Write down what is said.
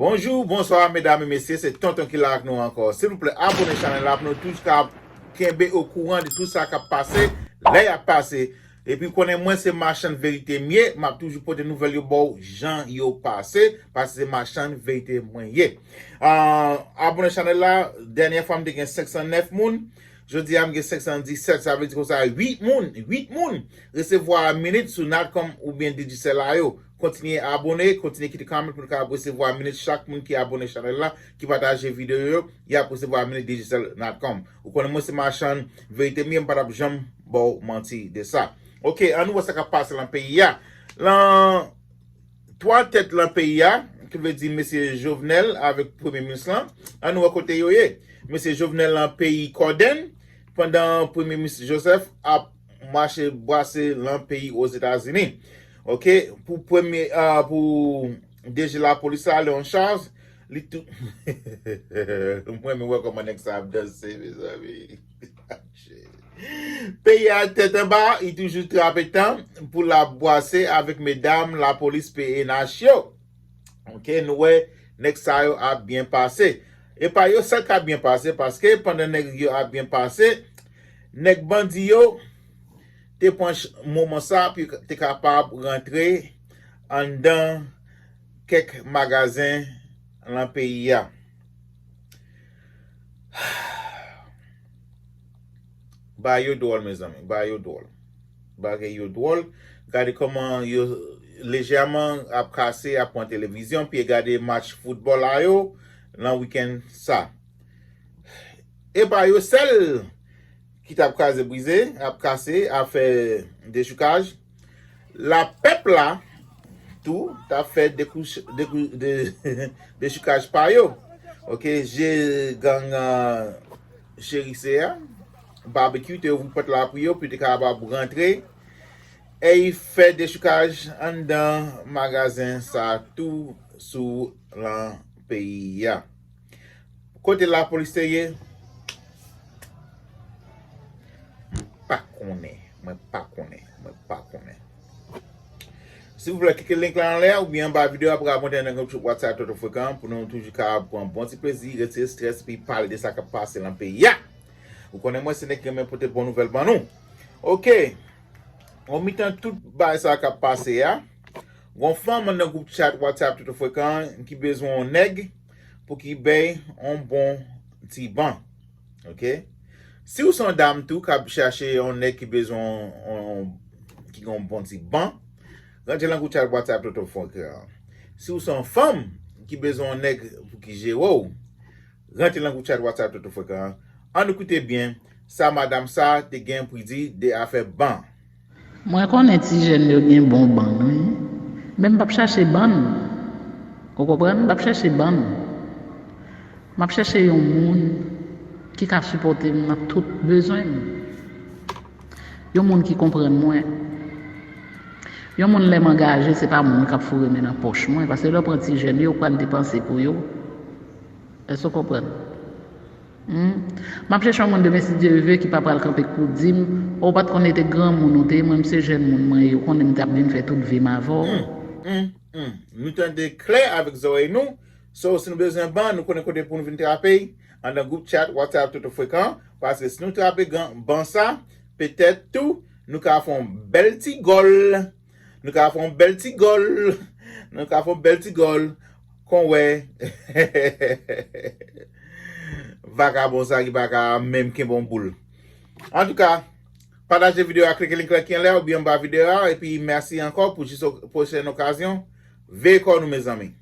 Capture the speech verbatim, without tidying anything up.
Bonjou, bonswa, medam e mesye, se Tonton ki la ak nou ankò. Silvouplè, abone chanèl la pou nou toujou ka kenbe okouran de tout sa k ap pase, lè y ap pase. Epi konnen mwen se machann verite m ye, m ap toujou pote nouvèl yo ba w jan yo pase, paske se machann verite mwen ye. Ah, abone chanèl la, dènyè fwa m te gen senk san nèf moun, jodi a m gen senk san disèt, sa vle di konsa uit moun, uit moun resevwa minit sou Natcom oubyen Digicel la yo. Kontinye abone, kontinye kite comment pou nou ka resevwa minit chak moun ki abone chanèl la, ki pataje videyo yo, y ap resevwa minit Digicel Natcom. Ou konnen mwen se machann verite m ye, m pa t ap janm ba w manti de sa. Ok, ann nou wè sa k ap pase lan peyi a. Lan twa tèt lan peyi a, ki vle di mesye Jovenel avèk premye minis lan, ann nou wè kote yo ye. Mesye Jovenel lan peyi Kòdèn, pandan premye minis Joseph ap mache bwase lan peyi Ozetazini. Ok, pou premye, ah, pou D G lapolis la, Léon Charles, li tou. Mwen, mwen wè kòman nèg sa ap danse, mezanmi. Peyi a tèt anba, li toujou trape tan pou l ap bwase avèk medam lapolis P N H yo. Ok, nou wè nèg sa yo ap byen pase. E pa yo sèl k ap byen pase, paske pandan nèg yo ap byen pase, nèg bandi yo te pran ch-, moman sa pou yo te kapab rantre anndan kèk magazen lan peyi a. Bagay yo dwòl, mezanmi. Bagay yo dwòl. Bagay yo dwòl. Gade kòman yo lejèman ap kase, ap pran televizyon, pi gade match foutbòl la yo, lan wikenn sa. E pa yo sèl ki t ap kraze brize, ap kase, ap fè dechoukaj. Lapèp la tou t ap fè dekouch-, dekou-, de, dechoukaj pa yo. Ok, je gang, ah, Cherise a, Barbecue te ouvri pòt la pou yo, pou yo te kapab rantre. E y fè dechoukaj anndan magazen sa tou sou lan peyi a. Kote lapolis te ye? M pa konnen. Mwen pa konnen. Mwen pa konnen. Silvouplè, klike link la anlè oubyen anba videyo a pou w abone nan gwoup WhatsApp Toto Frekan pou nou toujou ka pran bon ti plezi, retire estrès, epi pale de sa k ap pase lan peyi a. Ou konnen mwen se nèg ki renmen pote bon nouvèl ban nou. Ok. An mitan tout bagay sa k ap pase a, gon fanm nan gwoup chat WhatsApp Toto Frekan ki bezwen yon nèg pou ki bay yon bon ti ban. Ok? Si w se yon dam tou k ap chache yon nèg ki bezwen yon, yon, ki gen yon bon ti ban, rantre lan gwoup chat WhatsApp Toto Frekan an. Si w se yon fanm ki bezwen yon nèg pou ki jere w, rantre lan gwoup chat WhatsApp Toto Frekan an. Ann nou koute byen sa madanm sa te gen pou di de afè ban. Mwen konnen ti jèn yo gen bon ban, wi. Men m p ap chache ban. Ou konprann? M p ap chache ban. M ap chache yon moun ki ka sipòte m nan tout bezwen m. Yon moun ki konprann mwen. Yon moun lè m angaje, se pa moun k ap foure men nan pòch mwen. Paske lè w pran ti jèn yo, ou pral depanse pou yo. Èske w konprann? Hmm? M ap chèche yon moun demen si Dye vle ki pa pral kanpe kou di m, ou pa t konn e te granmoun ou te ye, mwen m se jèn moun mwen ye, ou konnen m t ap vin fè tout vi m avè w. Hmm, hmm, hmm. Nou tande klè avèk zòrèy nou. So, si nou bezwen ban, nou konnen kote pou nou vin trape y. Anndan gwoup chat WhatsApp Toto Frekan. Paske si nou trape ban sa, petèt tou, nou ka fè yon bèl ti gòl. Nou ka fè yon bèl ti gòl. Nou ka fè yon bèl ti gòl. Kon wè. Vakabon sa ki pa ka menm kenbe yon boul. Antouka, pataje videyo a, klike link la ki anlè oubyen anba videyo a, epi mèsi ankò pou jis pwochèn okazyon. Veye kò nou, mezanmi.